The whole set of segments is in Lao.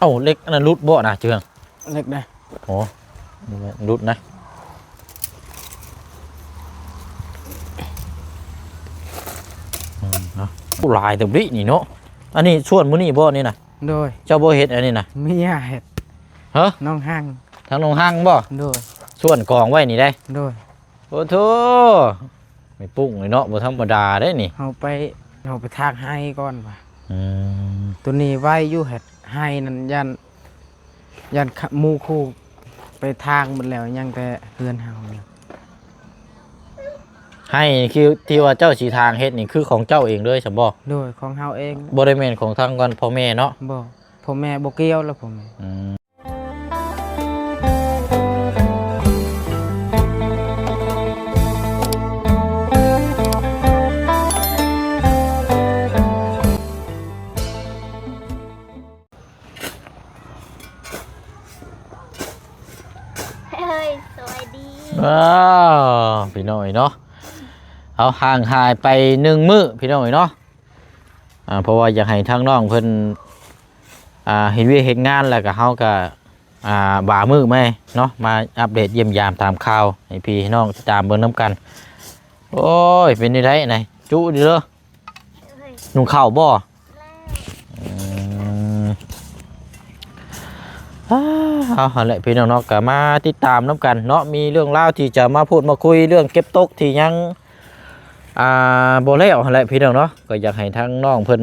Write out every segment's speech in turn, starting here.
ເອົ້າ ເຫຼັກອັນນັ້ນຫຼຸດບໍ່ນະເຈື່ອງ? ເຫຼັກນະ ໂອ້ ຫຼຸດນະ ອືມ ເນາະ ໂອ້ ຫຼາຍເຕີບເດນີ້ເນາະ. ອັນນີ້ສວນມື້ນີ້ບໍ່ນີ້ນະ? ໂດຍ. ເຈົ້າບໍ່ເຮັດອັນນີ້ນະ? ເມຍເຮັດ. ຮະ? ນ້ອງຮັງ. ທາງນ້ອງຮັງບໍ່? ໂດຍ. ສວນກອງໄວ້ນີ້ເດ້? ໂດຍ. ໂອ້ໂທ້ ແມ່ປຸ້ງນີ້ເນາະ ບໍ່ທຳມະດາເດ້ນີ້. ເຮົາໄປ ເຮົາໄປຖາກໄຮ່ກ່ອນວ່າ ອືມ ໂຕນີ້ໄວຢູ່ ເຮັດໄຮ່ນັ້ນ ຢ້ານ ຢ້ານໝູ່ຄູ່ໄປຖາກໝົດແລ້ວ ຍັງແຕ່ເຮືອນເຮົານີ້. ໄຮ່ທີ່ ທີ່ວ່າເຈົ້າຊິຖາງເຮັດນີ້ ຄືຂອງເຈົ້າເອງເລີຍຊັ້ນບໍ່? ໂດຍ ຂອງເຮົາເອງ. ບໍ່ໄດ້ແມ່ນຂອງທາງການພໍ່ແມ່ເນາະ? ບໍ່ ພໍ່ແມ່ບໍ່ກ່ຽວແລ້ວ ພໍ່ແມ່. ອືມ. ເຮີ້ຍ ສະບາຍດີ. ອ້າວ ພີ່ນ້ອງເອີຍເນາະ ເອົາ ຫ່າງຫາຍໄປໜຶ່ງມື້ ພີ່ນ້ອງເອີຍເນາະ. ອ່າ ເພາະວ່າຢາກໃຫ້ທາງນ້ອງເພິ່ນ ອ່າ ເຮັດວຽກເຮັດງານ ແລ້ວກໍເຮົາກໍ ອ່າ ບາງມື້ແມ່ເນາະ ມາອັບເດດຢ້ຽມຢາມຕາມຂ່າວໃຫ້ພີ່ໃຫ້ນ້ອງຕິດຕາມເບິ່ງນຳກັນ. ໂອ້ຍ ເປັນຈັ່ງໃດນະ ຈຸຢູ່ເດີ? ນຸ່ງເຂົ້າບໍ່? ອືມ ເອົາ ຫັ້ນແຫຼະພີ່ນ້ອງເນາະ ກໍມາຕິດຕາມນຳກັນເນາະ ມີເລື່ອງລາວທີ່ຈະມາພູດມາຄຸຍ ເລື່ອງເກັບຕົກທີ່ຍັງ ອ່າ ບໍ່ແລ້ວຫັ້ນແຫຼະພີ່ນ້ອງເນາະ. ກໍຢາກໃຫ້ທາງນ້ອງເພິ່ນ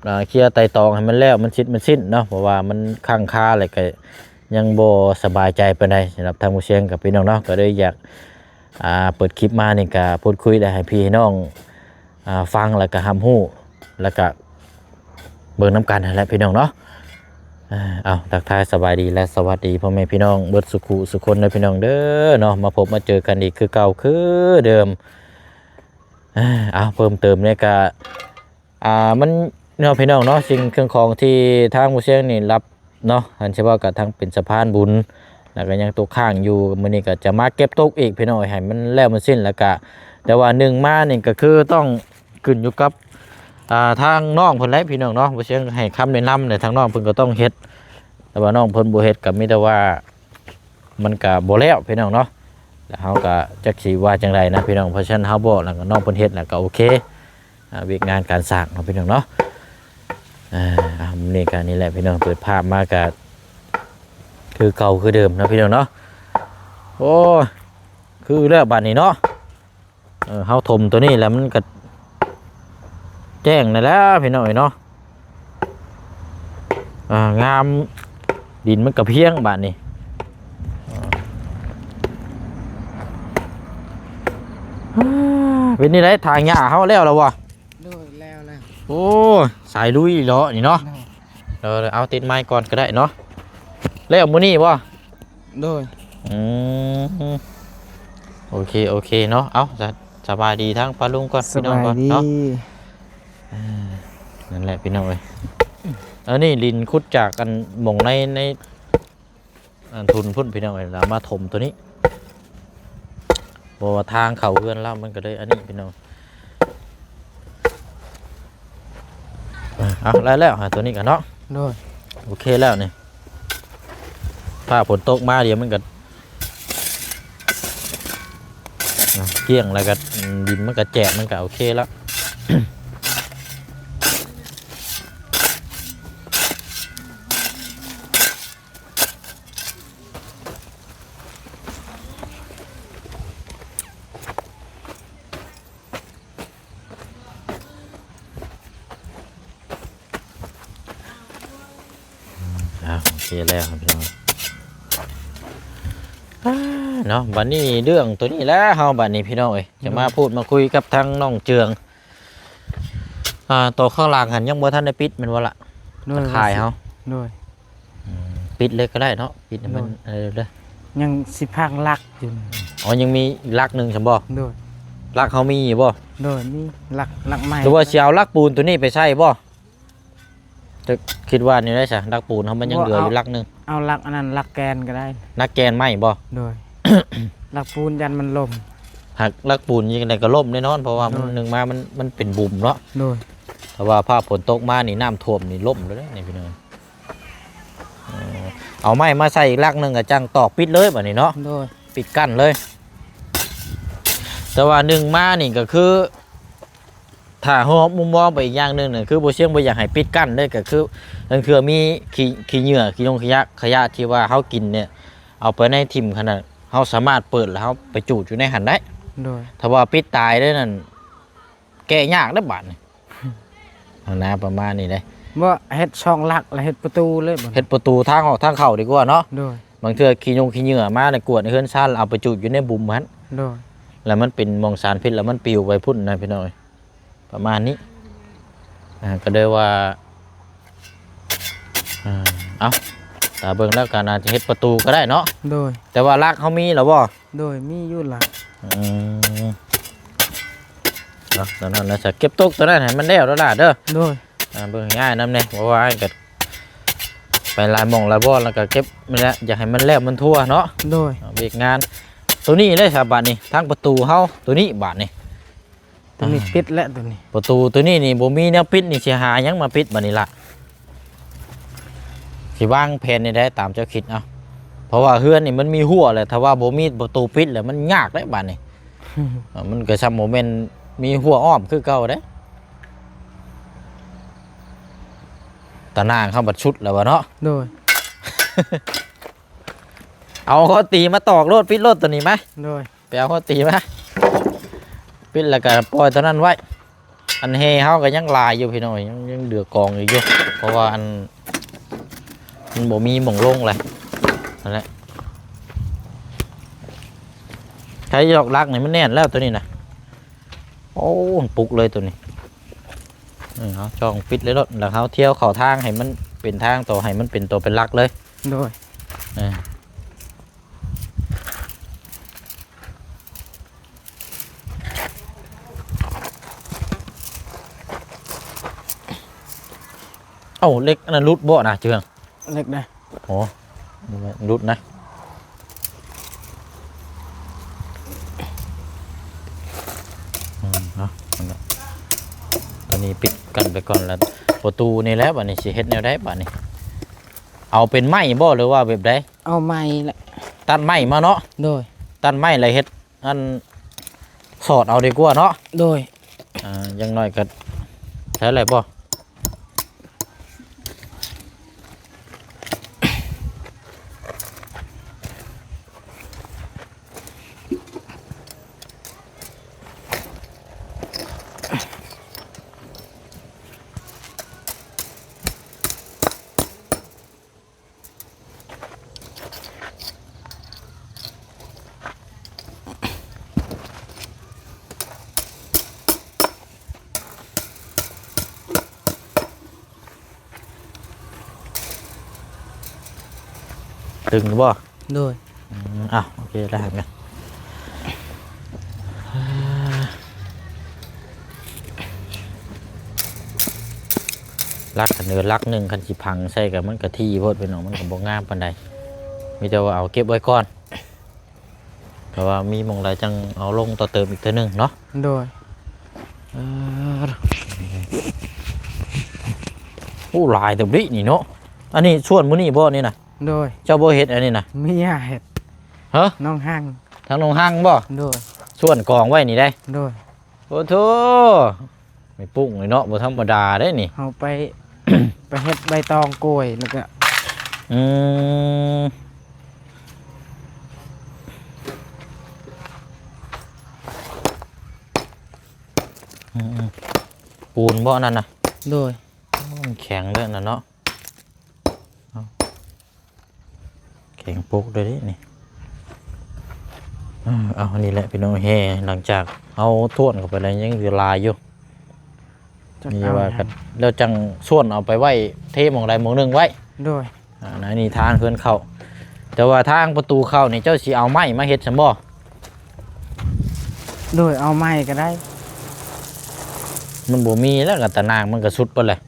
ອ່າ ເຄຍໄຕ່ຕອງໃຫ້ມັນແລ້ວ ມັນເສັດມັນສິ້ນເນາະ ເພາະວ່າມັນຄ້າງຄາ ແລ້ວກໍຍັງບໍ່ສະບາຍໃຈປານໃດ. ສຳລັບທາງໝູ່ຊຽງກັບພີ່ນ້ອງເນາະ ກໍເລີຍຢາກ ອ່າ ເປີດຄລິບມານີ້ກະພູດຄຸຍ ແລະ ໃຫ້ພີ່ໃຫ້ນ້ອງ ອ່າ ຟັງ ແລ້ວກະຮັບຮູ້ ແລ້ວກະເບິ່ງນຳກັນຫັ້ນແຫຼະພີ່ນ້ອງເນາະ. ເອົາ ທັກທາຍສະບາຍດີ ແລະ ສະຫວັດດີພໍ່ແມ່ພີ່ນ້ອງເບິດສຸຂູສຸຄົນເດີພີ່ນ້ອງເດີເນາະ. ມາພົບມາເຈີກັນອີກຄືເກົ່າຄືເດີມ. ເອົາ ເພີ່ມເຕີມນີ້ກະ ອ່າ ມັນເນາະພີ່ນ້ອງເນາະ ສິ່ງເຄື່ອງຂອງທີ່ທາງໝູ່ຊຽງນີ້ຮັບເນາະ ອັນຊິເວົ້າກະທັງເປັນສະພານບຸນ ແລ້ວກະຍັງຕົກຄ້າງຢູ່. ມື້ນີ້ກະຈະມາເກັບຕົກອີກພີ່ນ້ອງເອີຍ ໃຫ້ມັນແລ້ວມັນສິ້ນ. ແລ້ວກະ ແຕ່ວ່າໜຶ່ງມານີ້ກະຄືຕ້ອງຂຶ້ນຢູ່ກັບ ອ່າ ທາງນ້ອງເພິ່ນແຫຼະພີ່ນ້ອງເນາະ. ໝູ່ຊຽງໃຫ້ຄຳແນະນຳແຫຼະ ທາງນ້ອງເພິ່ນກໍຕ້ອງເຮັດ ແຕ່ວ່ານ້ອງເພິ່ນບໍ່ເຮັດ ກະມີແຕ່ວ່າ ມັນກະບໍ່ແລ້ວພີ່ນ້ອງເນາະ. ແລ້ວເຮົາກະຈັກຊິວ່າຈັ່ງໃດນະພີ່ນ້ອງ ເພາະສະນັ້ນເຮົາບອກແລ້ວ ນ້ອງເພິ່ນເຮັດແລ້ວກະໂອເຄ ອ່າ ວຽກງານການສ້າງເນາະພີ່ນ້ອງເນາະ. ອ່າ ມື້ນີ້ກະນີ້ແຫຼະພີ່ນ້ອງ ເປີດພາບມາກະຄືເກົ່າຄືເດີມເນາະພີ່ນ້ອງເນາະ. ໂອ້ຍ ຄືແລ້ວບາດນີ້ເນາະ. ເອີ ເຮົາຖົມໂຕນີ້ແລ້ວມັນກະແຈ້ງນັ້ນແຫຼະພີ່ນ້ອງເອີຍເນາະ. ອ່າ ງາມ ດິນມັນກະພຽງບາດນີ້. ເປັນຈັ່ງໃດ ຖາງຫຍ້າເຮົາແລ້ວແລ້ວບໍ່? ໂດຍ ແລ້ວແລ້ວ. ໂອ້ ສາຍລຸຍເນາະນີ້ເນາະ. ໂດຍ ເອີ ເອົາຕິດໄມກ່ອນກໍໄດ້ເນາະ. ແລ້ວມື້ນີ້ບໍ່? ໂດຍ ອືມ ໂອເຄ ໂອເຄເນາະ. ເອົາ ສະ ສະບາຍດີທາງປ້າລຸງກ່ອນ ສະບາຍດີ ພີ່ນ້ອງກ່ອນເນາະ. ເອີ ນັ້ນແຫຼະພີ່ນ້ອງເອີຍ ອັນນີ້ດິນຂຸດຈາກອັນໝ່ອງໃນ ໃນ ອັນທຸນພຸ້ນພີ່ນ້ອງເອີຍ ແລ້ວມາຖົມໂຕນີ້ ເພາະວ່າທາງເຂົ້າເຮືອນລາວມັນກໍເລີຍອັນນີ້ພີ່ນ້ອງ. ເອົາ ໄດ້ແລ້ວ ໂຕນີ້ກະເນາະ. ໂດຍ ໂອເຄແລ້ວນີ້ ຟ້າຝົນຕົກມາດຽວມັນກະ ອ່າ ກ້ຽງ ແລ້ວກະ ອືມ ດິນມັນກະແຈກ ມັນກະໂອເຄແລ້ວ. ອ່າ ໂອເຄແລ້ວພີ່ນ້ອງ ອ່າ ເນາະ. ບາດນີ້ເລື່ອງໂຕນີ້ແຫຼະ ເຮົາບາດນີ້ພີ່ນ້ອງເອີຍ ຈະມາ ໂດຍ ພູດມາຄຸຍກັບທາງນ້ອງເຈືອງ. ອ່າ ໂຕຂ້າງຫຼັງຫັ້ນຍັງບໍ່ທັນໄດ້ປິດແມ່ນບໍ່ລະ? ໂດຍ ຕາຂ່າຍເຮົາ ໂດຍ ອືມ ປິດເລີຍກໍໄດ້ເນາະ ປິດໃຫ້ມັນ ໂດຍ ເອີ ເດີ ຍັງຊິພັງຫຼັກຢູ່. ອໍ ຍັງມີຫຼັກໜຶ່ງຊັ້ນບໍ່? ໂດຍ ຫຼັກເຮົາມີຢູ່ບໍ່? ໂດຍ ມີຫຼັກ ຫຼັກໄມ້ ຫຼືວ່າຊິເອົາຫຼັກປູນໂຕນີ້ໄປໃສ່ບໍ່? ຈະຄິດວ່າແນວໃດຊະ? ຫຼັກປູນເຮົາມັນຍັງເຫຼືອຢູ່ຫຼັກໜຶ່ງ. ເອົາຫຼັກອັນນັ້ນ ຫຼັກແກນກໍໄດ້. ຫຼັກແກນໄມ້ບໍ່? ໂດຍ ຫຼັກປູນຢ້ານມັນລົ້ມ. ຫາກຫຼັກປູນຈັ່ງໃດກໍລົ້ມແນ່ນອນ ເພາະວ່າມັນ ໂດຍ ໜຶ່ງມາມັນ ມັນເປັນບຸມເນາະ. ໂດຍ ຖ້າວ່າຟ້າຝົນຕົກມານີ້ ນ້ຳຖ້ວມນີ້ລົ້ມເລີຍເດ້ນີ້ພີ່ນ້ອງ. ເອົາໄມ້ມາໃສ່ອີກຫຼັກໜຶ່ງ ກໍຈັ່ງຕອກປິດເລີຍບາດນີ້ເນາະ. ໂດຍ ປິດກັ້ນເລີຍ. ແຕ່ວ່າໜຶ່ງມານີ້ກໍຄື ຖ້າເຮົາມຸມມອງໄປອີກຢ່າງໜຶ່ງນະ ຄືບໍ່ຊຽງບໍ່ຢາກໃຫ້ປິດກັ້ນເດ້ ກໍຄືລາງເທື່ອມີຂີ້ ຂີ້ເຫຍື້ອ ຂີ້ຍົງຂີ້ຍະ ຂະຫຍະທີ່ວ່າເຮົາກິນນີ້ ເອົາໄປໃນຖິ້ມຫັ້ນນະ ເຮົາສາມາດເປີດແລ້ວເຮົາໄປຈູດຢູ່ໃນຫັ້ນໄດ້. ໂດຍ ຖ້າວ່າປິດຕາຍເດ້ນັ້ນ ແກະຍາກເດ້ບາດນີ້ ຫັ້ນນະ ປະມານນີ້ເດ້. ບໍ່ ເຮັດຊ່ອງຫຼັກ ແລ້ວເຮັດປະຕູເລີຍບາດນີ້ ເຮັດປະຕູທາງອອກທາງເຂົ້າດີກວ່າເນາະ. ໂດຍ ບາງເທື່ອຂີ້ຍົງຂີ້ເຫຍື້ອມາ ແລ້ວກວດໃນເຮືອນຊານ ແລ້ວເອົາໄປຈູດຢູ່ໃນບຸມຫັ້ນ. ໂດຍ ແລ້ວມັນເປັນໝ່ອງສານພິດ ແລ້ວມັນປິວໄປພຸ້ນນະພີ່ນ້ອງ. ປະມານນີ້ ອ່າ ກໍເລີຍວ່າ ອ່າ ເອົ້າ ຕາເບິ່ງແລ້ວກໍໜ້າຈະເຮັດປະຕູກໍໄດ້ເນາະ. ໂດຍ ແຕ່ວ່າຫຼັກເຮົາມີແລ້ວບໍ່? ໂດຍ ມີຢູ່ລະ. ອືມ ເນາະ ຕອນນັ້ນນະ ເກັບຕົກຕົວນັ້ນໃຫ້ມັນແລ້ວເດີຫຼ້າເດີ. ໂດຍ ອ່າ ເບິ່ງໃຫ້ອ້າຍນຳແດ່ ເພາະວ່າອ້າຍກໍໄປຫຼາຍໝ່ອງຫຼາຍບ່ອນ ແລ້ວກໍເກັບນັ້ນແຫຼະ ຢາກໃຫ້ມັນແລ້ວມັນທົ່ວເນາະ. ໂດຍ ອ່າ ວຽກງານ ຕົວນີ້ເລີຍຊະບາດນີ້ ທາງປະຕູເຮົາ ຕົວນີ້ບາດນີ້ ຕົວນີ້ ອ່າ ປິດແລ້ວ ຕົວນີ້ ປະຕູຕົວນີ້ນີ້ບໍ່ມີແນວປິດນີ້ ຊິຫາຫຍັງມາປິດບາດນີ້ລະ? ຊິວາງແຜນແນວໃດຕາມເຈົ້າຄິດເອົາ? ເພາະວ່າເຮືອນນີ້ມັນມີຮົ້ວແຫຼະ ຖ້າວ່າບໍ່ມີປະຕູປິດແລ້ວມັນຍາກເດ້ບາດນີ້. ເອີ ມັນກໍຊ່ຳບໍ່ແມ່ນມີຮົ້ວອ້ອມຄືເກົ່າເດ້. ຕາໜ່າງເຮົາບັດສຸດແລ້ວວະເນາະ. ໂດຍ ເອົາເຂົ້າຕີມາຕອກໂລດ ປິດໂລດຕົວນີ້ມາ. ໂດຍ ໄປເອົາຫົວຕີມາ ປິດແລ້ວກໍປ່ອຍຕົວນັ້ນໄວ້. ອັນແຮ່ເຮົາກໍຍັງຫຼາຍຢູ່ພີ່ນ້ອງ ຍັງ ຍັງເຫຼືອກອງອີກຢູ່ ເພາະວ່າອັນ ມັນບໍ່ມີໝ່ອງລົງແຫຼະ ນັ້ນແຫຼະ. ໃຊ້ດອກຫຼັກນີ້ມັນແໜ້ນແລ້ວຕົວນີ້ນະ. ໂອ້ ປຸກເລີຍຕົວນີ້. ເອີ ເຮົາຈ້ອງປິດເລີຍໂລດ ແລ້ວເຮົາທຽວເຂົ້າທາງໃຫ້ມັນເປັນທາງຕໍ່ ໃຫ້ມັນເປັນຕົວເປັນຫຼັກເລີຍ. ໂດຍ ເອີ. ເອົ້າ ເຫຼັກອັນນັ້ນຫຼຸດບໍ່ນະ ເຈື່ອງ? ເຫຼັກນະ. ໂອ້ ຫຼຸດນະ. ອືມ ເນາະ ອັນນັ້ນ ຕອນນີ້ປິດກັນໄປກ່ອນລະ ປະຕູນີ້ແຫຼະ. ບາດນີ້ຊິເຮັດແນວໃດບາດນີ້? ເອົາເປັນໄມ້ບໍ່ ຫຼືວ່າແບບໃດ? ເອົາໄມ້ແຫຼະ ຕັດໄມ້ມາເນາະ. ໂດຍ ຕັດໄມ້ແລ້ວເຮັດ ອັນ ສອດເອົາດີກວ່າເນາະ. ໂດຍ ອ່າ ຢ່າງໜ້ອຍກໍໃຊ້ໄດ້ບໍ່? ຕຶງຢູ່ບໍ່? ໂດຍ ອືມ ອ່ະ ໂອເຄ ໄດ້ຫັ້ນນະ. ຫຼັກ ຄັນເດີຫຼັກໜຶ່ງ ຄັນຊິພັງໃສ່ກໍມັນກໍຖີ່ໂພດພີ່ນ້ອງ ມັນກໍບໍ່ງາມປານໃດ ມີແຕ່ວ່າເອົາເກັບໄວ້ກ່ອນ ຖ້າວ່າມີໝ່ອງໃດຈັ່ງເອົາລົງຕໍ່ເຕີມອີກເທື່ອໜຶ່ງເນາະ. ໂດຍ ເອີ ໂອ້ ຫຼາຍເຕີບເດນີ້ເນາະ. ອັນນີ້ສວນມື້ນີ້ບໍ່ນີ້ນະ? ໂດຍ ເຈົ້າບໍ່ເຮັດອັນນີ້ນະ? ເມຍເຮັດ. ຮະ? ນ້ອງຮັງ ທາງນ້ອງຮັງບໍ່? ໂດຍ ສວນກອງໄວ້ນີ້ໄດ໋. ໂດຍ ໂອ້ໂທ ແມ່ປຸ້ງນີ້ເນາະ ບໍ່ທຳມະດາເດ້ນີ້. ເຮົາໄປ ໄປເຮັດໃບຕອງກ້ວຍແລ້ວກະ ອືມ ອືມ ອືມ ປູນບໍ່ນັ້ນນະ? ໂດຍ ໂອ້ ມັນແຂງເດ້ນັ້ນເນາະ. ເອົາ ແຂງປົກເດ້ນີ້. ເອີ ເອົາ ນີ້ແຫຼະພີ່ນ້ອງ ແຮ່ ຫຼັງຈາກເຮົາຖ້ວນເຂົ້າໄປແລ້ວຍັງເຫຼືອຫຼາຍຢູ່. ນີ້ວ່າກັນ ແລ້ວຈັ່ງສ່ວນເອົາໄປໄວ້ເທໝ່ອງໃດໝ່ອງໜຶ່ງໄວ້. ໂດຍ ອ່າ ໃນນີ້ທາງເຮືອນເຂົ້າ ແຕ່ວ່າທາງປະຕູເຂົ້ານີ້ເຈົ້າຊິເອົາໄມ້ມາເຮັດຊັ້ນບໍ່? ໂດຍ ເອົາໄມ້ກໍໄດ້. ມັນບໍ່ມີແລ້ວ ກໍຕາໜ່າງມັນກໍສຸດໄປແລ້ວ.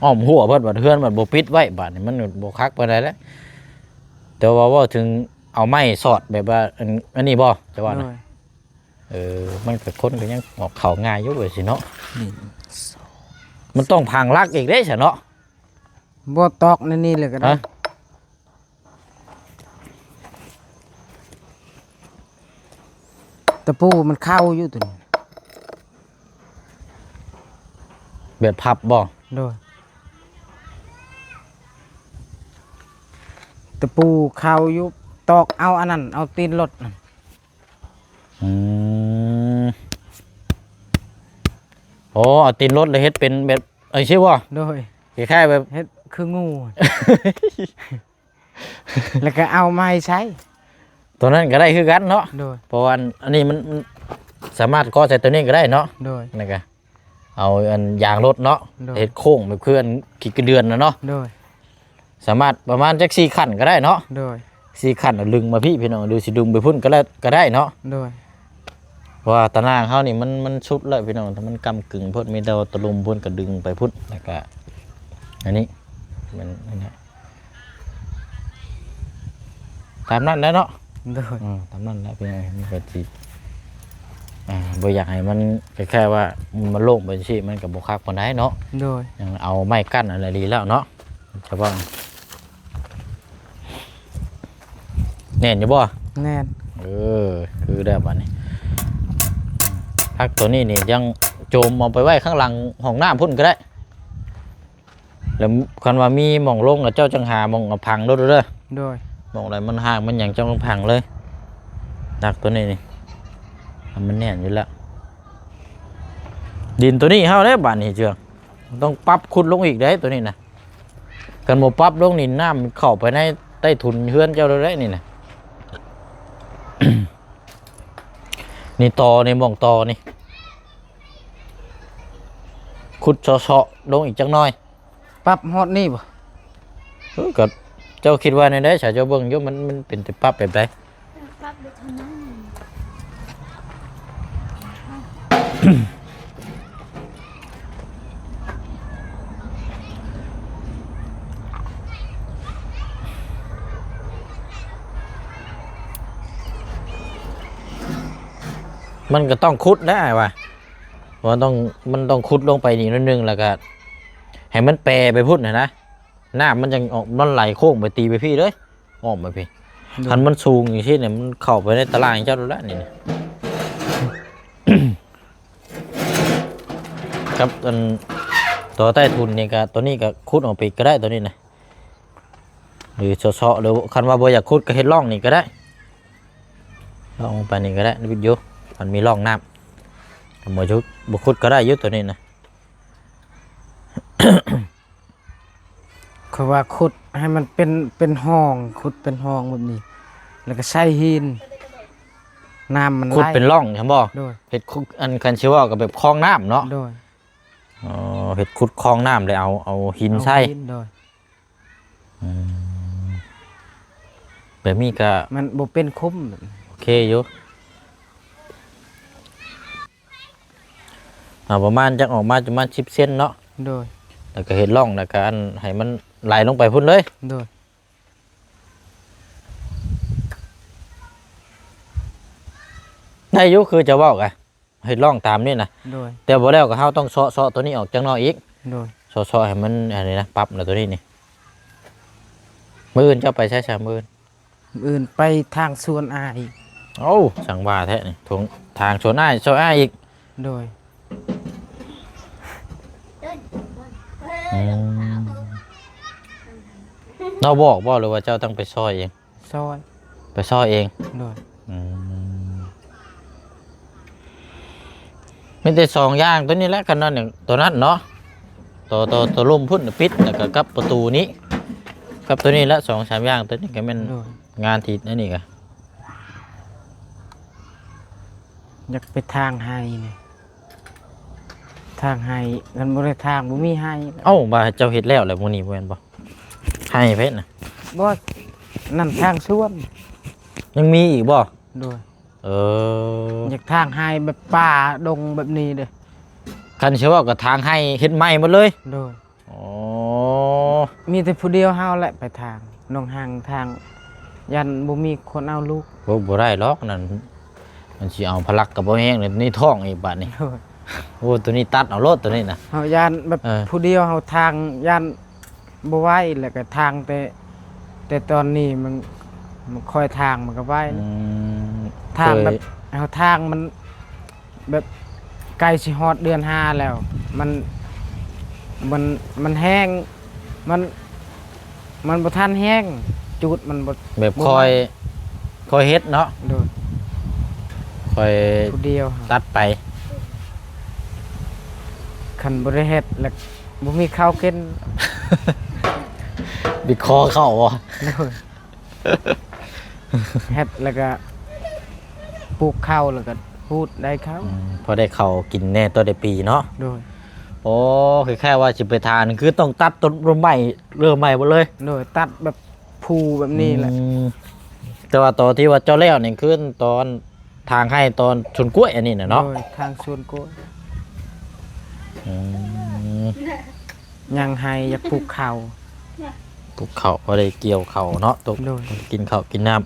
ອ້ອມຮົ້ວເພິ່ນບັດ ເຮືອນບັດບໍ່ປິດໄວ້ ບາດນີ້ມັນບໍ່ຄັກປານໃດແລ້ວ. ແຕ່ວ່າເວົ້າເຖິງເອົາໄມ້ສອດແບບວ່າ ອັນ ອັນນີ້ບໍ່ ຈະວ່ານະ? ໂດຍ ເອີ ມັນກໍ ຄົນກໍຍັງອອກເຂົ້າງ່າຍຢູ່ວ່າຊີ້ເນາະ. ໜຶ່ງ ສອງ ມັນຕ້ອງພັງຫຼັກອີກເດ້ຊະເນາະ. ບໍ່ ຕອກໃນນີ້ເລີຍກໍໄດ້. ຮະ? ຕະປູມັນເຂົ້າຢູ່ຕົວນີ້. ແບບພັບບໍ່? ໂດຍ. ຕະປູເຂົ້າຢູ່ ຕອກເອົາອັນນັ້ນ ເອົາຕີນລົດນັ້ນ. ອືມ ໂອ້ ເອົາຕີນລົດແລ້ວເຮັດເປັນແບບ ເອີ ຊີ້ບໍ່? ໂດຍ. ຄ້າຍໆແບບ ເຮັດຄືງູ ແລ້ວກໍເອົາໄມ້ໃສ່ ຕົວນັ້ນກໍໄດ້ຄືກັນເນາະ. ໂດຍ. ເພາະວ່າອັນນີ້ມັນ ມັນສາມາດເກາະໃສ່ຕົວນີ້ກໍໄດ້ເນາະ. ໂດຍ. ແລ້ວກໍເອົາອັນຢາງລົດເນາະ. ໂດຍ. ເຮັດໂຄ້ງແບບຄືອັນຂີ້ກະເດືອນນະເນາະ. ໂດຍ. ສາມາດປະມານຈັກສີ່ຂັ້ນກໍໄດ້ເນາະ. ໂດຍ. ສີ່ຂັ້ນ ເອົາດຶງມາພີ້ພີ່ນ້ອງ ຫຼືຊິດຶງໄປພຸ້ນກໍໄດ້ ກໍໄດ້ເນາະ. ໂດຍ. ເພາະວ່າຕາໜ່າງເຮົານີ້ມັນ ມັນສຸດແລ້ວພີ່ນ້ອງ ມັນກ້ຳກຶ່ງໂພດ ມີແຕ່ວ່າຕະລຸ່ມພຸ້ນກໍດຶງໄປພຸ້ນ ແລ້ວກະອັນນີ້ ມັນອັນນັ້ນ ຕາມນັ້ນແຫຼະເນາະ. ໂດຍ. ອືມ ຕາມນັ້ນແຫຼະພີ່ນ້ອງ ມັນກໍຊິ ອ່າ ບໍ່ຢາກໃຫ້ມັນຄ້າຍໆວ່າມັນໂລ່ງໄປຈັ່ງຊີ້ ມັນກໍບໍ່ຄັກປານໃດເນາະ. ໂດຍ. ຍັງເອົາໄມ້ກັ້ນອັນນັ້ນດີແລ້ວເນາະ ຈະວ່າ ແໜ້ນຢູ່ບໍ່? ແໜ້ນ. ເອີ ຄືແລ້ວບາດນີ້ ພັກຕົວນີ້ນີ້ຍັງໂຈມເອົາໄປໄວ້ຂ້າງຫຼັງຫ້ອງນ້ຳພຸ້ນກໍໄດ້ ແລ້ວຄັນວ່າມີໝ່ອງລົງ ເຈົ້າຈັ່ງຫາໝ່ອງເອົາຝັງໂລດເດີ. ໂດຍ. ໝ່ອງໃດມັນຮ່າງມັນຫຍັງ ເຈົ້າຕ້ອງຝັງເລີຍ ພັກຕົວນີ້ນີ້ ມັນແໜ້ນຢູ່ແລ້ວ. ດິນຕົວນີ້ເຮົາເດ້ບາດນີ້ເຈື່ອງ ຕ້ອງປັບຂຸດລົງອີກເດ້ຕົວນີ້ນະ. ຄັນບໍ່ປັບລົງນີ້ ນ້ຳເຂົ້າໄປໃນໃຕ້ຖົງເຮືອນເຈົ້າແລ້ວເດ້ນີ້ນະ. ນີ້ຕໍ່ນີ້ ໝ່ອງຕໍ່ນີ້ ຂຸດເຊາະໆລົງອີກຈັກໜ້ອຍ. ປັບຮອດນີ້ບໍ່? ເອີ ກໍເຈົ້າຄິດວ່າແນວໃດ? ສາເຈົ້າເບິ່ງຢູ່ ມັນ ມັນເປັນແຕ່ປັບແບບໃດ? ປັບໄດ້ເທົ່ານັ້ນ. ມັນກໍຕ້ອງຂຸດນະອ້າຍວ່າ ວ່າຕ້ອງ ມັນຕ້ອງຂຸດລົງໄປນີ້ໜ້ອຍໜຶ່ງ ແລ້ວກໍໃຫ້ມັນແປໄປພຸ້ນຫັ້ນນະ. ນ້ຳມັນຈັ່ງອອກ ມັນໄຫຼໂຄ້ງໄປ ຕີໄປພີ້ເລີຍ ອ້ອມໄປພີ້. ໂດຍ. ຄັນມັນສູງຈັ່ງຊີ້ນີ້ ມັນເຂົ້າໄປໃນຕາລ່າງເຈົ້າແລ້ວນີ້ນະ. ກັບອັນຕົວໃຕ້ຖົງນີ້ກໍ ຕົວນີ້ກໍຂຸດອອກໄປອີກກໍໄດ້ ຕົວນີ້ນະ ຫຼືເຊາະໆ ຫຼືຄັນວ່າບໍ່ຢາກຂຸດກໍເຮັດຮ່ອງນີ້ກໍໄດ້ ຮ່ອງໄປນີ້ກໍໄດ້ ວິດຢູ່ ມັນມີຮ່ອງນ້ຳ ບໍ່ຂຸດ ບໍ່ຂຸດກໍໄດ້ຢູ່ຕົວນີ້ນະ. ເຂົາວ່າຂຸດໃຫ້ມັນເປັນ ເປັນຮ່ອງ ຂຸດເປັນຮ່ອງແບບນີ້ ແລ້ວກໍໃສ່ຫີນ ນ້ຳມັນ ຂຸດເປັນຮ່ອງຊັ້ນບໍ່? ໂດຍ. ເຮັດຂຸດ ອັນ ຄັນຊິເວົ້າກໍແບບຄອງນ້ຳເນາະ. ໂດຍ. ອໍ ເຮັດຂຸດຄອງນ້ຳ ແລ້ວເອົາ ເອົາຫີນໃສ່. ເອົາຫີນ ໂດຍ. ອືມ ແບບນີ້ກໍມັນບໍ່ເປັນຂຸມ ໂອເຄຢູ່. ເອົາປະມານຈັກອອກມາປະມານສິບເຊັນເນາະ. ໂດຍ. ແລ້ວກໍເຮັດຮ່ອງ ແລ້ວກໍອັນໃຫ້ມັນໄຫຼລົງໄປພຸ້ນເລີຍ. ໂດຍ. ໄດ້ຢູ່ ຄືຈະເວົ້າກະ ເຮັດຮ່ອງຕາມນີ້ນະ. ໂດຍ. ແຕ່ບໍ່ແລ້ວກໍເຮົາຕ້ອງເຊາະ ເຊາະຕົວນີ້ອອກຈັກໜ້ອຍອີກ. ໂດຍ. ເຊາະ ເຊາະໃຫ້ມັນອັນນີ້ນະ ປັບນະຕົວນີ້ນີ້. ມື້ອື່ນເຈົ້າໄປໃສຊະ ມື້ອື່ນ? ມື້ອື່ນໄປທາງສວນອ້າຍ. ໂອ້ ຊ່າງວ່າແທ້ນີ້ ທາງ ທາງສວນອ້າຍ ຊ່ອຍອ້າຍອີກ. ໂດຍ. ອືມ ລາວບອກບໍ່ ຫຼືວ່າເຈົ້າຕ້ອງໄປຊ່ອຍເອງ? ຊ່ອຍ ໄປຊ່ອຍເອງ. ໂດຍ. ອືມ ມີແຕ່ສອງຢ່າງຕົວນີ້ແຫຼະ ຄັນນັ້ນ ຕົວນັ້ນເນາະ ຕົວ ຕົວ ຕົວລຸ່ມພຸ້ນປິດ ແລ້ວກໍກັບປະຕູນີ້ ກັບຕົວນີ້ແຫຼະ ສອງສາມຢ່າງ ຕົວນີ້ກໍແມ່ນ. ໂດຍ. ງານທີ່ອັນນີ້ກະ ຢາກໄປຖາງໄຮ່ນີ້ ຖາງໄຮ່ ຄັນບໍ່ໄດ້ຖາງ ບໍ່ມີໄຮ່. ເອົ້າ ວ່າເຈົ້າເຮັດແລ້ວແຫຼະມື້ນີ້ ບໍ່ແມ່ນບໍ່? ໄຮ່ເພິ່ນນະ. ບໍ່ ນັ້ນຖາງສວນ. ຍັງມີອີກບໍ່? ໂດຍ. ເອີ ຢາກຖາງໄຮ່ແບບປ່າດົງແບບນີ້ເດ້. ຄັນຊິເວົ້າກໍຖາງໄຮ່ເຮັດໃໝ່ໝົດເລີຍ. ໂດຍ. ອໍ ມີແຕ່ຜູ້ດຽວເຮົາແຫຼະໄປທາງ ນ້ອງຮັງທາງ ຢ້ານບໍ່ມີຄົນເອົາລູກ. ໂອ້ ບໍ່ໄດ້ດອກນັ້ນ ມັນຊິເອົາພະລັກກໍບໍ່ແຮງເລີຍ ໃນທ້ອງອີກບາດນີ້. ໂອ້ຍ ໂອ້ ໂຕນີ້ຕັດເອົາໂລດ ໂຕນີ້ນະ. ເຮົາຢ້ານແບບ ເອີ ຜູ້ດຽວເຮົາທາງ ຢ້ານ ບໍ່ໄຫວ ແລ້ວກໍທາງແຕ່ ແຕ່ຕອນນີ້ມັນ ມັນຄ່ອຍທາງມັນກໍໄຫວ ອືມ ທາງແບບ ເຮົາທາງມັນ ແບບໃກ້ຊິຮອດເດືອນຫ້າແລ້ວ ມັນ ມັນ ມັນແຫ້ງ ມັນ ມັນບໍ່ທັນແຫ້ງ ຈູດມັນບໍ່ ແບບ ບໍ່ ຄ່ອຍ ຄ່ອຍເຮັດເນາະ ໂດຍ ຄ່ອຍ ຜູ້ດຽວ ຕັດໄປ ຄັນບໍ່ໄດ້ເຮັດແລ້ວບໍ່ມີເຂົ້າກິນ ບິດຄໍເຂົ້າບໍ່? ໂດຍ ເຮັດແລ້ວກໍປູກເຂົ້າ ແລ້ວກໍຮູດໄດ້ເຂົ້າ ອືມ ພໍໄດ້ເຂົ້າກິນແດ່ຕໍ່ໄດ້ປີເນາະ ໂດຍ ໂອ້ ຄ້າຍໆວ່າຊິໄປທາງ ຄືຕ້ອງຕັດຕົ້ນໄມ້ເລີ່ມໃໝ່ໝົດເລີຍ ໂດຍ ຕັດແບບພູແບບນີ້ແຫຼະ ອືມ ແຕ່ວ່າຕອນທີ່ວ່າເຈົ້າແລ້ວນີ້ ຄືຕອນທາງໄຮ່ຕອນສວນກ້ວຍອັນນີ້ນະເນາະ ໂດຍ ທາງສວນກ້ວຍ ອືມ ຍັງໄຮ່ຢາກປູກເຂົ້າ ປູກເຂົ້າ ພໍໄດ້ກ່ຽວເຂົ້າເນາະ ຕົກ ໂດຍ ກິນເຂົ້າກິນນ້ຳ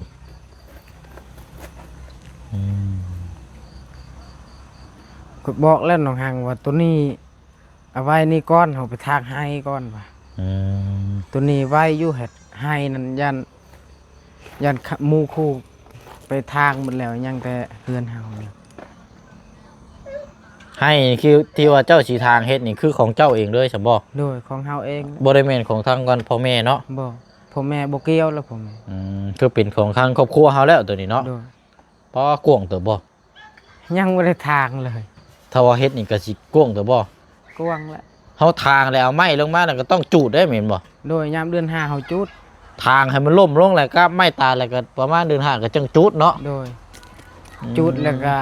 ອືມ ກໍບອກແລ້ວນ້ອງຮັງວ່າ ໂຕນີ້ເອົາໄວ້ນີ້ກ່ອນ ເຮົາໄປທາງໄຮ່ກ່ອນວ່າ ອືມ ໂຕນີ້ໄວ້ຢູ່ ເຮັດໄຮ່ນັ້ນ ຢ້ານ ຢ້ານໝູ່ຄູ່ໄປທາງໝົດແລ້ວ ຍັງແຕ່ເຮືອນເຮົານີ້ ໄຮ່ທີ່ ທີ່ວ່າເຈົ້າຊິທາງເຮັດນີ້ ຄືຂອງເຈົ້າເອງເລີຍຊັ້ນບໍ່? ໂດຍ ຂອງເຮົາເອງ ບໍ່ໄດ້ແມ່ນຂອງທາງການພໍ່ແມ່ເນາະ? ບໍ່ ພໍ່ແມ່ບໍ່ກ່ຽວແລ້ວ ພໍ່ແມ່ ອືມ ຄືເປັນຂອງທາງຄອບຄົວເຮົາແລ້ວໂຕນີ້ເນາະ? ໂດຍ ປາ ກວ້າງເຕີບບໍ່? ຍັງບໍ່ໄດ້ທາງເລີຍ ຖ້າວ່າເຮັດນີ້ກໍຊິກວ້າງເຕີບບໍ່? ກວ້າງແຫຼະ ເຮົາທາງແລ້ວເອົາໄມ້ລົງມາ ແລ້ວກໍຕ້ອງຈູດເດ້ແມ່ນບໍ່? ໂດຍ ຍາມເດືອນຫ້າເຮົາຈູດ ທາງໃຫ້ມັນລົ້ມລົງ ແລ້ວກໍໄມ້ຕາຍ ແລ້ວກໍປະມານເດືອນຫ້າກໍຈັ່ງຈູດເນາະ? ໂດຍ ອືມ ຈູດແລ້ວກໍ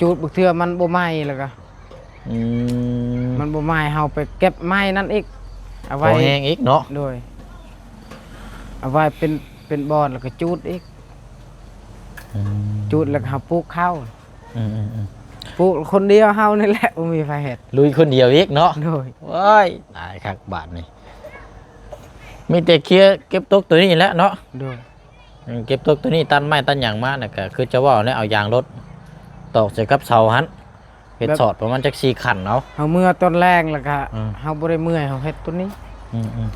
ຈູດ ບາງເທື່ອມັນບໍ່ໄໝ້ ແລ້ວກໍ ອືມ ມັນບໍ່ໄໝ້ ເຮົາໄປເກັບໄມ້ນັ້ນອີກ ເອົາໄວ້ ພໍແຫ້ງອີກເນາະ? ໂດຍ ເອົາໄວ້ເປັນ ເປັນບ່ອນ ແລ້ວກໍຈູດອີກ ອືມ ຈູດແລ້ວກໍເຮົາປູກເຂົ້າ ອືມໆໆ ປູກຄົນດຽວເຮົານີ້ແຫຼະ ບໍ່ມີໃຜເຮັດ ລຸຍຄົນດຽວອີກເນາະ? ໂດຍ ໂອ້ຍ ຕາຍຄັກບາດນີ້ ມີແຕ່ເຄຍເກັບຕົກໂຕນີ້ແຫຼະເນາະ? ໂດຍ ເກັບຕົກໂຕນີ້ ຕັດໄມ້ຕັດຫຍັງມາ ແລ້ວກໍຄືຈະເວົ້າແຫຼະ ເອົາຢາງລົດຕອກໃສ່ກັບເສົາຫັ້ນ ເຮັດ ແບບ ສອດປະມານຈັກສີ່ຂັ້ນເອົາ ເຮົາເມື່ອຕອນແລງ ແລ້ວກໍ ອືມ ເຮົາບໍ່ໄດ້ເມື່ອຍ ເຮົາເຮັດໂຕນີ້ ອືມ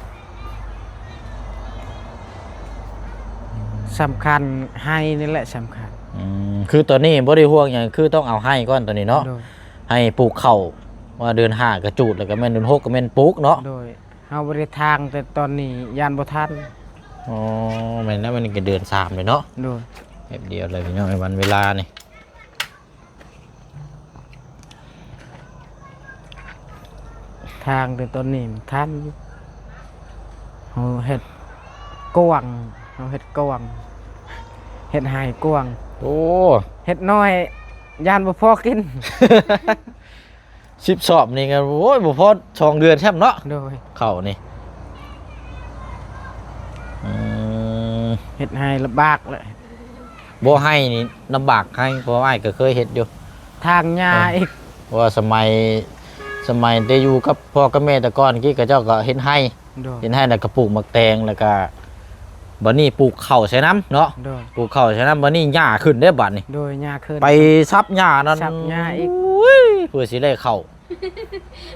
ໆ ສຳຄັນ ໄຮ່ນີ້ແຫຼະສຳຄັນ ອືມ ຄືຕອນນີ້ບໍ່ໄດ້ຫ່ວງຫຍັງ ຄືຕ້ອງເອົາໄຮ່ກ່ອນຕອນນີ້ເນາະ? ໂດຍ ໄຮ່ປູກເຂົ້າ ວ່າເດືອນຫ້າກໍຈູດ ແລ້ວກໍແມ່ນເດືອນຫົກກໍແມ່ນປູກເນາະ? ໂດຍ ເຮົາບໍ່ໄດ້ທາງແຕ່ຕອນນີ້ ຢ້ານບໍ່ທັນ ອໍ ແມ່ນແລ້ວ ມັນກໍເດືອນສາມເລີຍເນາະ? ໂດຍ ແປັບດຽວເລີຍພີ່ນ້ອງ ວັນເວລານີ້ ທາງແຕ່ຕອນນີ້ມັນທັນຢູ່ ເຮົາເຮັດກວ້າງ ເຮົາເຮັດກວ້າງ ເຮັດໄຮ່ກວ້າງ ໂອ້ ເຮັດນ້ອຍ ຢ້ານບໍ່ພໍກິນ ສິບສອບນີ້ກໍ ໂອ້ຍ ບໍ່ພໍສອງເດືອນຊ້ຳເນາະ? ໂດຍ ເຂົ້ານີ້ ອືມ ເຮັດໄຮ່ລຳບາກແຫຼະ ບໍ່ ໄຮ່ນີ້ລຳບາກແຮງ ເພາະວ່າອ້າຍກໍເຄີຍເຮັດຢູ່ ທາງຫຍ້າ ເອີ ອີກ ເພາະວ່າສະໄໝ ສະໄໝແຕ່ຢູ່ກັບພໍ່ກັບແມ່ແຕ່ກ່ອນກີ້ ເຂົາເຈົ້າກໍເຮັດໄຮ່ ໂດຍ ເຮັດໄຮ່ ແລ້ວກໍປູກໝາກແຕງ ແລ້ວກໍບັດນີ້ປູກເຂົ້າໃສ່ນຳເນາະ? ໂດຍ ປູກເຂົ້າໃສ່ນຳ ບັດນີ້ຫຍ້າຂຶ້ນເດ້ບັດນີ້ ໂດຍ ຫຍ້າຂຶ້ນ ໄປສັບຫຍ້ານັ້ນ ສັບຫຍ້າອີກ ໂອ້ຍ ເພື່ອຊິໄດ້ເຂົ້າ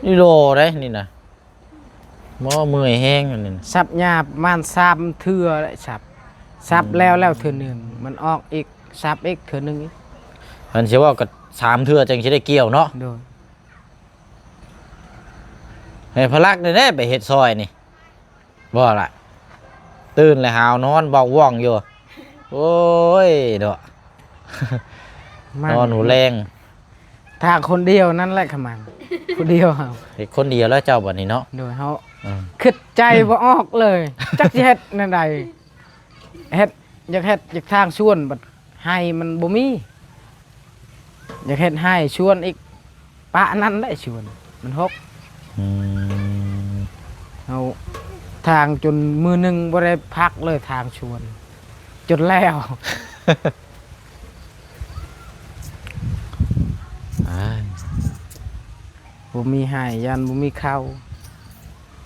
ນີ້ໂລໄດ໋ນີ້ນະ ບໍ່ ເມື່ອຍແຮງອັນນີ້ນະ ສັບຫຍ້າປະມານສາມເທື່ອແຫຼະ ສັບ ສັບ ອືມ ແລ້ວ ແລ້ວເທື່ອໜຶ່ງ ມັນອອກອີກ ສັບອີກເທື່ອໜຶ່ງອີກ ຄັນຊິເວົ້າກໍສາມເທື່ອຈັ່ງຊິໄດ້ກ່ຽວເນາະ? ໂດຍ ໃຫ້ພະລັກແດ່ໆ ໄປເຮັດຊ່ອຍນີ້ ບໍ່ລະ ຕື່ນແລ້ວຫາວນອນເວົ້າວ່ອງຢູ່ ໂອ້ຍເນາະ ມັນ ນອນຫູແລງ ທາງຄົນດຽວນັ້ນແຫຼະຂະມັງ ຜູ້ດຽວເຮົາ ເຮັດຄົນດຽວແລ້ວເຈົ້າບັດນີ້ເນາະ? ໂດຍ ເຮົາ ອືມ ຄິດໃຈບໍ່ອອກເລີຍ ຈັກຊິເຮັດແນວໃດ ເຮັດ ຢາກເຮັດ ຢາກທາງສວນ ບັດໄຮ່ມັນບໍ່ມີ ຢາກເຮັດໄຮ່ສວນອີກ ປະນັ້ນແຫຼະສວນ ມັນຫົກ ອືມ ເຮົາທາງຈົນມື້ໜຶ່ງບໍ່ໄດ້ພັກເລີຍ ທາງສວນ ຈົນແລ້ວ ອ້າຍ ບໍ່ມີໄຮ່ ຢ້ານບໍ່ມີເຂົ້າ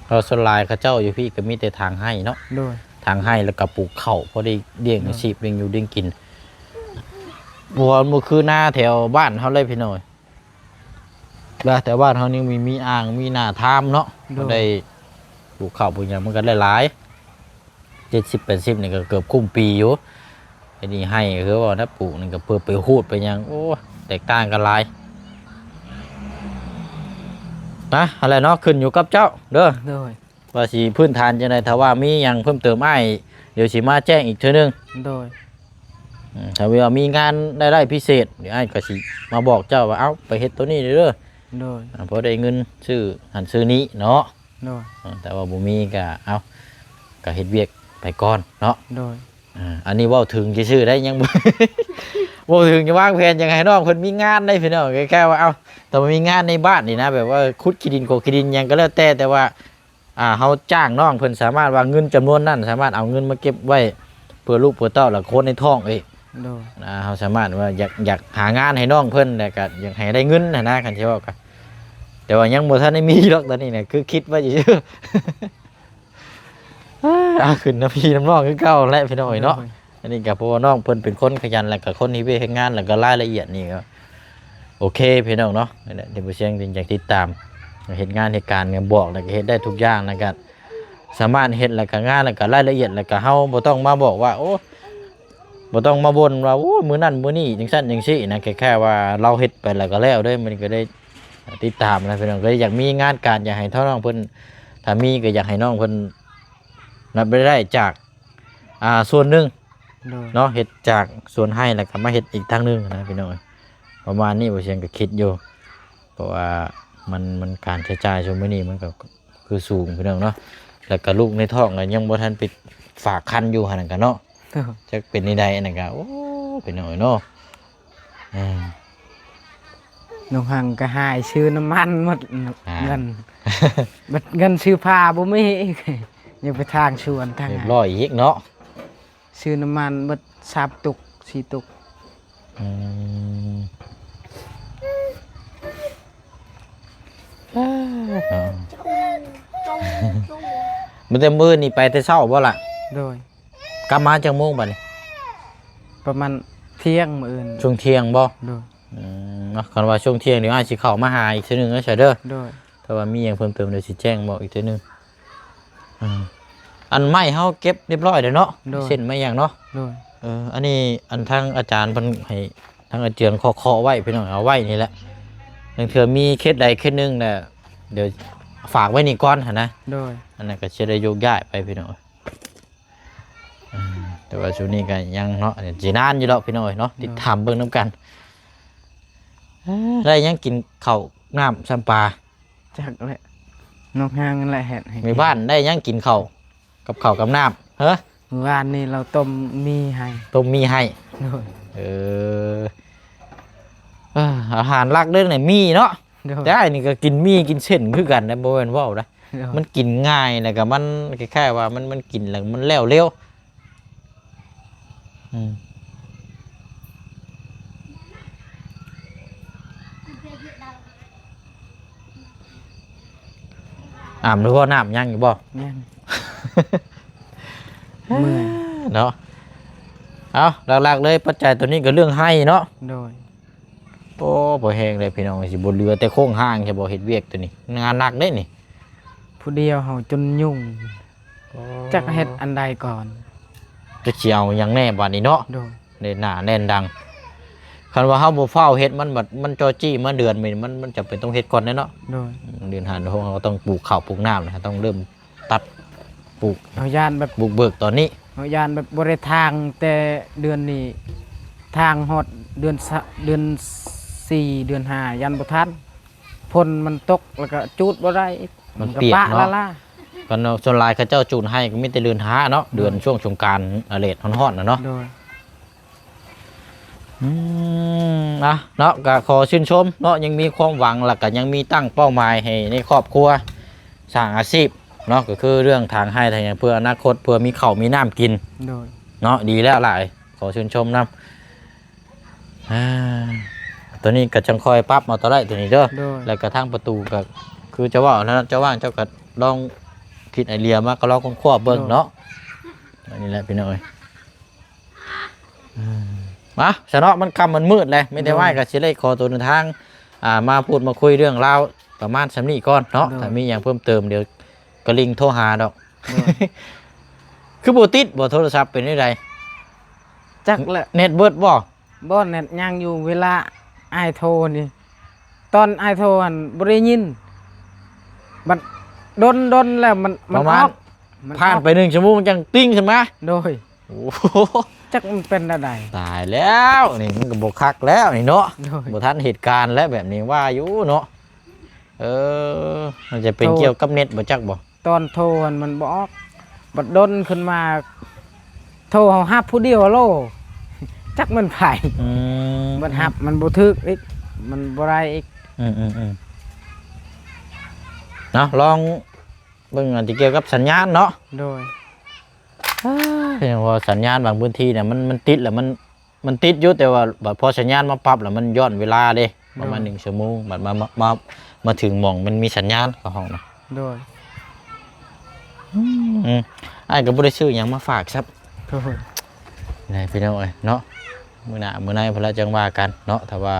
ເພາະສ່ວນຫຼາຍເຂົາເຈົ້າຢູ່ພີ້ກໍມີແຕ່ທາງໄຮ່ເນາະ? ໂດຍ ທາງໄຮ່ ແລ້ວກໍປູກເຂົ້າ ພໍໄດ້ລ້ຽງ ໂດຍ ອາຊີບ ລ້ຽງຢູ່ລ້ຽງກິນ ບໍ່ ບໍ່ຄືນາແຖວບ້ານເຮົາເລີຍພີ່ນ້ອງ ແລ້ວແຕ່ບ້ານເຮົານີ້ມີ ມີອ່າງ ມີໜ້າທາມເນາະ ໂດຍ ໄດ້ ປູກເຂົ້າປູກຫຍັງມັນກໍໄດ້ຫຼາຍ ເຈັດສິບແປດສິບນີ້ກໍເກືອບຄຸ້ມປີຢູ່. ອັນນີ້ໄຮ່ກໍຄືວ່ານະ ປູກນີ້ກໍເພື່ອໄປຮູດໄປຫຍັງ ໂອ້ ແຕກຕ່າງກັນຫຼາຍນະ. ຫັ້ນແຫຼະເນາະ ຂຶ້ນຢູ່ກັບເຈົ້າເດີ ໂດຍ ວ່າຊິພື້ນຖານຈັ່ງໃດ ຖ້າວ່າມີຫຍັງເພີ່ມເຕີມ ອ້າຍດຽວຊິມາແຈ້ງອີກເທື່ອໜຶ່ງ ໂດຍ ອືມ ຖ້າວ່າມີງານລາຍໄດ້ພິເສດ ດຽວອ້າຍກໍຊິມາບອກເຈົ້າວ່າ ເອົ້າ ໄປເຮັດໂຕນີ້ເດີ ໂດຍ ອາ ພໍໄດ້ເງິນຊື້ຫັ້ນຊື້ນີ້ເນາະ ໂດຍ ອາ ແຕ່ວ່າບໍ່ມີກໍ ເອົ້າ ກໍເຮັດວຽກໄປກ່ອນເນາະ ໂດຍ ອາ ອັນນີ້ເວົ້າເຖິງຊື່ໆໄດ໋ ຍັງບໍ່ ເວົ້າເຖິງຈະວາງແຜນ ຢາກໃຫ້ນ້ອງເພິ່ນມີງານໄດ໋ພີ່ນ້ອງ ແຄ່ວ່າ ເອົ້າ ແຕ່ວ່າມີງານໃນບ້ານນີ້ນະ ແບບວ່າຂຸດຂີ້ດິນ ໂຄກຂີ້ດິນຫຍັງກໍແລ້ວແຕ່ ແຕ່ວ່າ ອ່າ ເຮົາຈ້າງນ້ອງເພິ່ນ ສາມາດວ່າເງິນຈຳນວນນັ້ນ ສາມາດເອົາເງິນມາເກັບໄວ້ເພື່ອລູກເພື່ອເຕົ້າ ແລະ ຄົນໃນທ້ອງອີກ ໂດຍ ອ່າ ເຮົາສາມາດວ່າຢາກ ຢາກຫາງານໃຫ້ນ້ອງເພິ່ນ ແລ້ວກໍຢາກໃຫ້ໄດ້ເງິນຫັ້ນນະ ຄັນຊິເວົ້າກໍ ແຕ່ວ່າຍັງບໍ່ທັນໄດ້ມີດອກ ຕອນນີ້ນະ ຄືຄິດໄວ້ຊື່ໆ ອ່າ ຂຶ້ນນຳພີ່ນຳນ້ອງຄືເກົ່າແຫຼະ ພີ່ນ້ອງເອີຍເນາະ ໂດຍ ອັນນີ້ກໍເພາະວ່ານ້ອງເພິ່ນເປັນຄົນຂະຫຍັນ ແລ້ວກໍຄົນເຮັດວຽກເຮັດງານ ແລ້ວກໍລາຍລະອຽດນີ້ກໍ ໂອເຄ ພີ່ນ້ອງເນາະ ນັ້ນແຫຼະ ທີ່ບໍ່ຊຽງຈຶ່ງຢາກຕິດຕາມ ເຮັດງານເຮັດການບອກ ແລ້ວກໍເຮັດໄດ້ທຸກຢ່າງ ແລ້ວກໍສາມາດເຮັດ ແລ້ວກໍງານ ແລ້ວກໍລາຍລະອຽດ ແລ້ວກໍເຮົາບໍ່ຕ້ອງມາບອກວ່າ ໂອ້ ບໍ່ຕ້ອງມາບົ່ນວ່າ ໂອ້ ມື້ນັ້ນມື້ນີ້ ຈັ່ງຊັ້ນຈັ່ງຊີ້ນະ ແຄ່ ແຄ່ວ່າເຮົາເຮັດໄປແລ້ວກໍແລ້ວເດີ ມັນກໍໄດ້ຕິດຕາມນະ ພີ່ນ້ອງ ກໍຢາກມີງານການ ຢາກໃຫ້ເທົ່ານ້ອງເພິ່ນ ຖ້າມີກໍຢາກໃຫ້ນ້ອງເພິ່ນ ນັບໄດ້ຈາກ ອ່າ ສ່ວນໜຶ່ງ ໂດຍ ເນາະ ເຮັດຈາກສວນໄຮ່ ແລ້ວກໍມາເຮັດອີກທາງໜຶ່ງນະ ພີ່ນ້ອງເອີຍ ປະມານນີ້ ບໍ່ຊຽງກໍຄິດຢູ່ ເພາະວ່າມັນ ມັນການໃຊ້ຈ່າຍຊ່ວງມື້ນີ້ມັນກໍຄືສູງ ພີ່ນ້ອງເນາະ ແລ້ວກໍລູກໃນທ້ອງກໍຍັງບໍ່ທັນໄປຝາກຄັນຢູ່ຫັ້ນນະ ກໍເນາະ ໂດຍ ຈັກເປັນແນວໃດ ອັນນັ້ນກໍ ໂອ້ ພີ່ນ້ອງເອີຍເນາະ ອືມ ນ້ອງຮັງກໍຫາຍຊື້ນ້ຳມັນໝົດ ອ່າ ເງິນ ບັດເງິນຊື້ຜ້າບໍ່ມີອີກ ຍັງໄປທາງສວນທາງ ຮຽບຮ້ອຍອີກເນາະ ຊື້ນ້ຳມັນໝົດສາມຕຸກສີ່ຕຸກ ອືມ ມື້ແຕ່ມື້ນີ້ໄປແຕ່ເຊົ້າບໍ່ລະ? ໂດຍ. ກັບມາຈັກໂມງບັດນີ້? ປະມານທ່ຽງມື້ອື່ນ. ຊ່ວງທ່ຽງບໍ່? ໂດຍ. ອືມ ເນາະ ຄັນວ່າຊ່ວງທ່ຽງດຽວອ້າຍຊິເຂົ້າມາຫາອີກເທື່ອໜຶ່ງເດີ ຊະເດີ. ໂດຍ. ຖ້າວ່າມີຫຍັງເພີ່ມເຕີມດຽວຊິແຈ້ງບອກອີກເທື່ອໜຶ່ງ. ອືມ ອັນໄມ້ເຮົາເກັບຮຽບຮ້ອຍແລ້ວເນາະ? ໂດຍ. ເສັ້ນໄມ້ຫຍັງເນາະ? ໂດຍ. ເອີ ອັນນີ້ອັນທາງອາຈານເພິ່ນໃຫ້ ທາງອາເຈື່ອນເຄາະໆໄວ້ ພີ່ນ້ອງ ເອົາໄວ້ນີ້ແຫຼະ. ລາງເທື່ອມີເຂດໃດເຂດໜຶ່ງແຫຼະ ດຽວຝາກໄວ້ນີ້ກ່ອນຫັ້ນນະ. ໂດຍ. ອັນນັ້ນກໍຊິໄດ້ໂຍກຍ້າຍໄປ ພີ່ນ້ອງ. ອືມ ແຕ່ວ່າຊ່ວງນີ້ກໍຍັງເນາະ ຊິນານຢູ່ດອກ ພີ່ນ້ອງເອີຍເນາະ. ໂດຍ. ຕິດຕາມເບິ່ງນຳກັນ. ເອີ ໄດ້ຫຍັງກິນເຂົ້ານ້ຳຊ້ຳປາ? ຈັກແຫຼະ ນ້ອງຮາງນັ້ນແຫຼະເຮັດໃຫ້ ແມ່ບ້ານໄດ້ຫຍັງກິນເຂົ້າ ກັບເຂົ້າກັບນ້ຳ? ເຮີ ມື້ວານນີ້ລາວຕົ້ມໝີ່ໃຫ້ ຕົ້ມໝີ່ໃຫ້. ໂດຍ. ເອີ ເອີ ອາຫານຫຼັກເດີ້ນີ້ ໝີ່ເນາະ. ໂດຍ. ແຕ່ອ້າຍນີ້ກໍກິນໝີ່ກິນເສັ້ນຄືກັນນະ ບໍ່ແມ່ນເວົ້ານະ. ໂດຍ. ມັນກິນງ່າຍ ແລ້ວກໍມັນຄ້າຍໆວ່າມັນ ມັນກິນແລ້ວມັນແລ້ວເລັວ. ອືມ ອາບຢູ່ບໍ່? ນ້ຳຍັງຢູ່ບໍ່? ຍັງ. ເມື່ອຍເນາະ. ເອົາ ຫຼັກໆເລີຍ ປັດໄຈຕົວນີ້ກໍເລື່ອງໄຮ່ເນາະ. ໂດຍ. ໂອ້ ພໍແຮງເລີຍພີ່ນ້ອງ ຊິບໍ່ເຫຼືອແຕ່ໂຄງຮ່າງ ຊິບໍ່ເຮັດວຽກຕົວນີ້ ງານໜັກເດ້ນີ້. ຜູ້ດຽວເຮົາຈົນຫຍຸ້ງ. ໂອ້ ຈັກເຮັດອັນໃດກ່ອນ ຈັກຊິເອົາຫຍັງແດ່ບາດນີ້ເນາະ. ໂດຍ. ແໜ້ນໜາແໜ້ນດັງ. ຄັນວ່າເຮົາບໍ່ຟ້າວເຮັດ ມັນບັດ ມັນຈໍ້ຈີ້ມາເດືອນນີ້ ມັນ ມັນຈຳເປັນຕ້ອງເຮັດກ່ອນເດ້ເນາະ. ໂດຍ. ເດືອນຫ້າເດືອນຫົກ ເຮົາກໍຕ້ອງປູກເຂົ້າປູກນ້ຳນະ ເຮົາຕ້ອງເລີ່ມຕັດ ປູກ ເຮົາຢ້ານແບບ ບຸກເບີກຕອນນີ້ ເຮົາຢ້ານແບບບໍ່ໄດ້ຖາງແຕ່ເດືອນນີ້ ຖາງຮອດເດືອນສະ ເດືອນສີ່ ເດືອນຫ້າ ຢ້ານບໍ່ທັນ. ຝົນມັນຕົກ ແລ້ວກໍຈູດບໍ່ໄດ້ ມັນປຽກເນາະ. ມັນກໍປະລ້າໆ. ກໍສ່ວນຫຼາຍເຂົາເຈົ້າຈູດໄຮ່ກໍມີແຕ່ເດືອນຫ້າເນາະ. ໂດຍ. ເດືອນຊ່ວງສົງການ ອາເລດຮ້ອນໆນະເນາະ. ໂດຍ. ອືມ ອ່ະ ເນາະ ກໍຂໍຊື່ນຊົມເນາະ ຍັງມີຄວາມຫວັງ ແລ້ວກໍຍັງມີຕັ້ງເປົ້າໝາຍໃຫ້ໃນຄອບຄົວ ສ້າງອາຊີບເນາະ ກໍຄືເລື່ອງຖາງໄຮ່ຖາງຫຍັງ ເພື່ອອະນາຄົດ ເພື່ອມີເຂົ້າມີນ້ຳກິນ. ໂດຍ. ເນາະ ດີແລ້ວຫຼາຍ ຂໍຊື່ນຊົມນຳ. ອ່າ ຕົວນີ້ກໍຈັ່ງຄ່ອຍປັບເອົາຕົວໄດ້ຕົວນີ້ເດີ. ໂດຍ. ແລ້ວກໍທາງປະຕູກໍຄືເຈົ້າເວົ້ານັ້ນ ເຈົ້າວ່າງເຈົ້າກໍລອງຄິດໄອເດຍມາ ກໍລອງຄົ້ນຄວ້າເບິ່ງເນາະ. ໂດຍ. ອັນນີ້ແຫຼະພີ່ນ້ອງເອີຍ. ມາຊະເນາະ ມັນຄ່ຳມັນມືດແຫຼະ ມີແຕ່ວ່າກໍຊິໄດ້ຂໍຕົວເດີນທາງ ອ່າ ມາພູດມາຄຸຍເລື່ອງລາວປະມານສ່ຳນີ້ກ່ອນເນາະ. ໂດຍ. ຖ້າມີຫຍັງເພີ່ມເຕີມ ດຽວ ກະລິ່ງໂທຫາດອກ. ໂດຍ ຄືບໍ່ຕິດບໍ່ໂທລະສັບ ເປັນແນວໃດ? ຈັກແຫຼະ ເນັດເບິດບໍ່? ບໍ່ ເນັດຍັງຢູ່ ເວລາອ້າຍໂທນີ້ ຕອນອ້າຍໂທຫັ້ນບໍ່ໄດ້ຍິນ ບັດດົນໆແລ້ວມັນ ມັນ ປະມານ ອອກ ມັນ ຜ່ານໄປ ອອກ ໜຶ່ງຊົ່ວໂມງຈັ່ງຕິ່ງຂຶ້ນມາ. ໂດຍ ໂອ້ໂຫ ຈັກມັນເປັນແນວໃດ. ຕາຍແລ້ວ ນີ້ມັນກໍບໍ່ຄັກແລ້ວນີ້ເນາະ. ໂດຍ ບໍ່ທັນເຫດການແລ້ວແບບນີ້ ວ່າຢູ່ເນາະ. ເອີ ມັນຈະເປັນ ໂທ ກ່ຽວກັບເນັດບໍ່ ຈັກບໍ່? ຕອນໂທຫັ້ນມັນບໍ່ອອກ ບັດດົນຂຶ້ນມາ ໂທເຮົາຮັບຜູ້ດຽວ ຮັລໂຫຼ ຈັກແມ່ນໃຜ. ອືມ ບັດຮັບມັນບໍ່ຖືກອີກ ມັນບໍ່ໄດ້ອີກ. ອືມໆໆ ເນາະ ລອງເບິ່ງອັນທີ່ກ່ຽວກັບສັນຍານເນາະ. ໂດຍ ເອີ ເພາະວ່າສັນຍານບາງພື້ນທີ່ນະ ມັນ ມັນຕິດແລ້ວ ມັນ ມັນຕິດຢູ່ ແຕ່ວ່າບັດພໍສັນຍານມາປັບແລ້ວ ມັນຍ້ອນເວລາເດ້ ປະມານ ໂດຍ ໜຶ່ງຊົ່ວໂມງ ບັດມາ ມາ ມາ ມາເຖິງໝ່ອງມັນມີສັນຍານເຂົ້າຫ້ອງນະ. ໂດຍ ອືມ ອ້າຍກໍບໍ່ໄດ້ຊື້ຫຍັງມາຝາກຊ້ຳ. ໂດຍ ໄດ້ ພີ່ນ້ອງເອີຍເນາະ ມື້ໜ້າມື້ໃນພຸ້ນລະຈັ່ງວ່າກັນເນາະ. ຖ້າວ່າ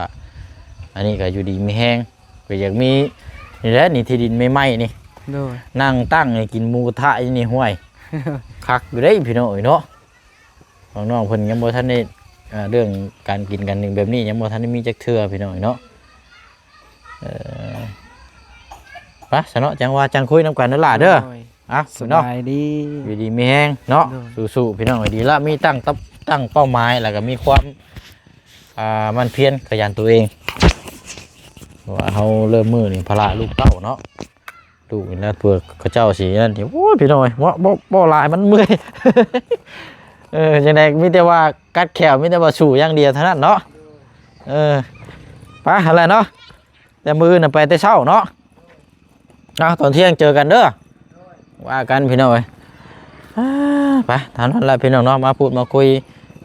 ອັນນີ້ກໍຢູ່ດີມີແຮງ ກໍຢາກມີນີ້ແຫຼະ ນີ້ທີ່ດິນໃໝ່ໆນີ້. ໂດຍ ນັ່ງຕັ້ງໃຫ້ກິນໝູກະທະຢູ່ນີ້ ຫ້ວຍ ຄັກຢູ່ເດ້ ພີ່ນ້ອງເອີຍເນາະ. ນ້ອງໆເພິ່ນຍັງບໍ່ທັນໄດ້ ເອີ ເລື່ອງການກິນການກິນແບບນີ້ ຍັງບໍ່ທັນໄດ້ມີຈັກເທື່ອ ພີ່ນ້ອງເອີຍເນາະ. ເອີ ໄປຊະເນາະ ຈັ່ງວ່າຈັ່ງຄຸຍນຳກັນເດີຫຼ້າເດີ. ໂດຍ ອ່ະ ສະບາຍດີ ເນາະ ຢູ່ດີມີແຮງເນາະ. ໂດຍ ສູ້ໆ ພີ່ນ້ອງເອີຍ ດີລະ ມີຕັ້ງ ຕັ້ງເປົ້າໝາຍ ແລ້ວກໍມີຄວາມ ອ່າ ໝັ້ນພຽນຂະຫຍັນຕົວເອງ ເພາະວ່າເຮົາເລີ່ມມື້ນີ້ພາລະລູກເຕົ້າເນາະ. ລູກນີ້ແຫຼະ ເພື່ອເຂົາເຈົ້າຊິນັ້ນ ໂອ້ຍ ພີ່ນ້ອງເອີຍ ເວົ້າ ເວົ້າ ເວົ້າຫຼາຍມັນເມື່ອຍ. ເອີ ຈັ່ງໃດມີແຕ່ວ່າກັດແຂ້ວ ມີແຕ່ວ່າສູ້ຢ່າງດຽວເທົ່ານັ້ນເນາະ. ເອີ ໄປຫັ້ນແຫຼະເນາະ ແຕ່ມື້ອື່ນນະໄປແຕ່ເຊົ້າເນາະ. ເອົາ ຕອນທ່ຽງເຈີກັນເດີ ວ່າກັນ ພີ່ນ້ອງເອີຍ. ອ່າ ໄປ ເທົ່ານັ້ນລະ ພີ່ນ້ອງເນາະ ມາພູດມາຄຸຍ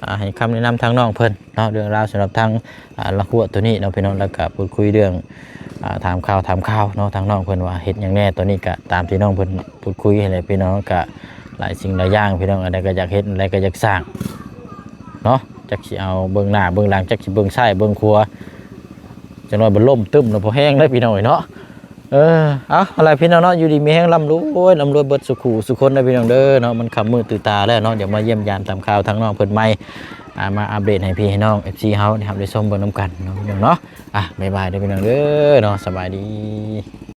ອ່າ ໃຫ້ຄຳແນະນຳທາງນ້ອງເພິ່ນເນາະ ເລື່ອງລາວສຳລັບທາງ ອ່າ ລະຫົວໂຕນີ້ເນາະ ພີ່ນ້ອງ. ແລ້ວກໍພູດຄຸຍເລື່ອງ ອ່າ ຖາມຂ່າວ ຖາມຂ່າວເນາະ ທາງນ້ອງເພິ່ນວ່າເຮັດຫຍັງແດ່. ຕອນນີ້ກໍຕາມທີ່ນ້ອງເພິ່ນພູດຄຸຍຫັ້ນແຫຼະ ພີ່ນ້ອງ ກໍຫຼາຍສິ່ງຫຼາຍຢ່າງ ພີ່ນ້ອງ ອັນໃດກໍຢາກເຮັດ ອັນໃດກໍຢາກສ້າງເນາະ. ຈັກຊິເອົາເບື້ອງໜ້າເບື້ອງຫຼັງ ຈັກຊິເບື້ອງຊ້າຍເບື້ອງຂວາ ຈັກໜ້ອຍບໍ່ລົ້ມຕຶ້ມແລ້ວ ພໍແຮງເດ້ ພີ່ນ້ອງເອີຍເນາະ. ເອີ ເອົາ ເອົາລະ ພີ່ນ້ອງເນາະ ຢູ່ດີມີແຮງ ລ່ຳລວຍ ລ່ຳລວຍເບິດສູ່ຄູ່ສູ່ຄົນເດີ ພີ່ນ້ອງເດີເນາະ. ມັນຄ່ຳມືດຕື່ຕາແລ້ວເນາະ ດຽວມາຢ້ຽມຢາມຕາມຂ່າວທາງນ້ອງເພິ່ນໃໝ່ ອ່າ ມາອັບເດດໃຫ້ພີ່ໃຫ້ນ້ອງ ເອັຟຊີ ເຮົາໄດ້ຮັບໄດ້ຊົມເບິ່ງນຳກັນເນາະ ພີ່ນ້ອງເນາະ. ອ່ະ ບາຍບາຍເດີ ພີ່ນ້ອງເດີເນາະ ສະບາຍດີ.